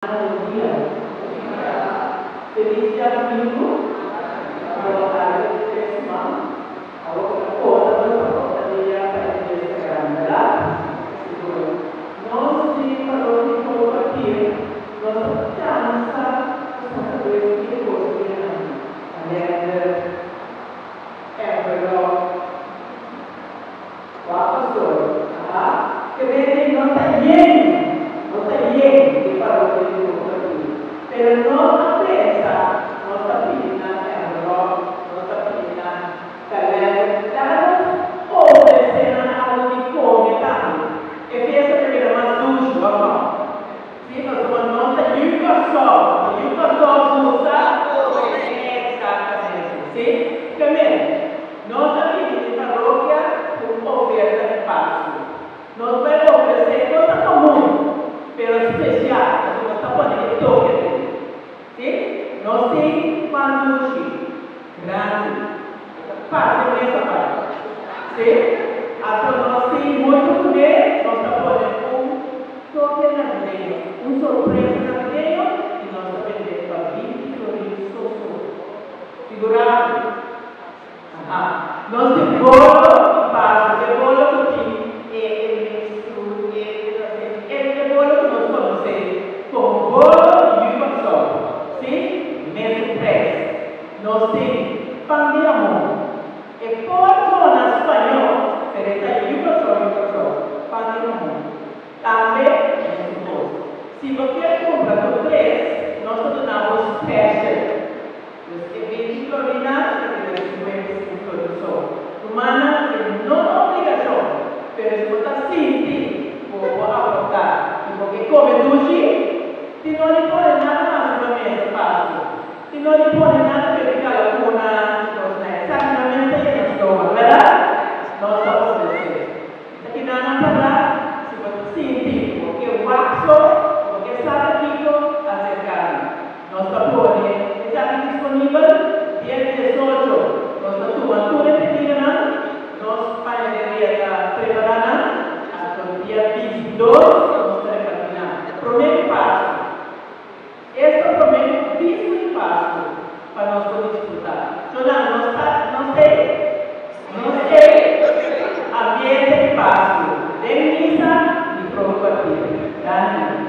Bon dia. Felis djadumingu. Bo algu di tres siman. Awor ku ta konta nos ta konta dia pa e fiesta grandi, bèrdat? Sigur. Nos di Parokia di Kouwkwartier nos ta kansa ku Santa Cruz i e kos dianan. Kalender, envelop. Wak pastor, aha, ke bende no ta yen, no ta yen di parokia di Koperti, pero nos a pensa, nos ta pidi nan envelop, nos ta pidi nan kalender, laga nos ofresé nan algu di kome tambe. E fiesta ta bira mas dushi, òf no? Sí, pasobra nos ta yu Kòrsou, yu Kòrsou gusta Eksaktamente, sí. Ke men, nos a bini den parokia ku un oferta di Pasku. Nos bai ofresé kos ta komun, pero spesial, pasobra nos ta pone e toke den. Sí, nos tin pan dushi grandi, e ta pasa e mesa bai. Sí, anto nos tin huntu kuné nos ta pone un toke navideño, un sorpresa navideño i nos ta bend'é pa 20 florin so so. Figurá bo. Aha. Nos tin bolo di Pasku, e bolo ku tin e e mixed fruit, e e e bolo ku nos konosé komo bolo di yu Kòrsou. Sí, mesun prijs. Nos tin pan di amor. E por zona spañó, pero e ta yu Kòrsou yu Kòrsou. Pan di amor. Tambe mesun kos. Si bo kier kumpra tur tres, nos ta duna bo special. Dus e 20 florinan ta bira 55 florin so. Rumannan, e no ta obligashon, pero si bo ta sinti ku bo por aportá i bo ke kome dushi, ti no di pone nada mas riba mesa Pasku. Ti no di pone nada bebe kalakuna i kosnan. Esaki nan mes ta yena stoma, bèrdat? Nos ta ofresé. Ta keda nan pará si bo ta sinti ku bo ke wak so, ku bo ke sa ta kiko, aserká mi. Nos ta pone esaki disponibel dia 18. Nos ta tuma tur e pedidonan, nos panaderia ta prepará nan, anto dia 22 nos ta repartí nan. Promé ku Pasku. Esta promé ku bispu di Pasku pa nos por disfrutá. Shonnan, nos ta, nos ei, nos ei ambiente di Pasku den misa di Prome Kwartier. Danki.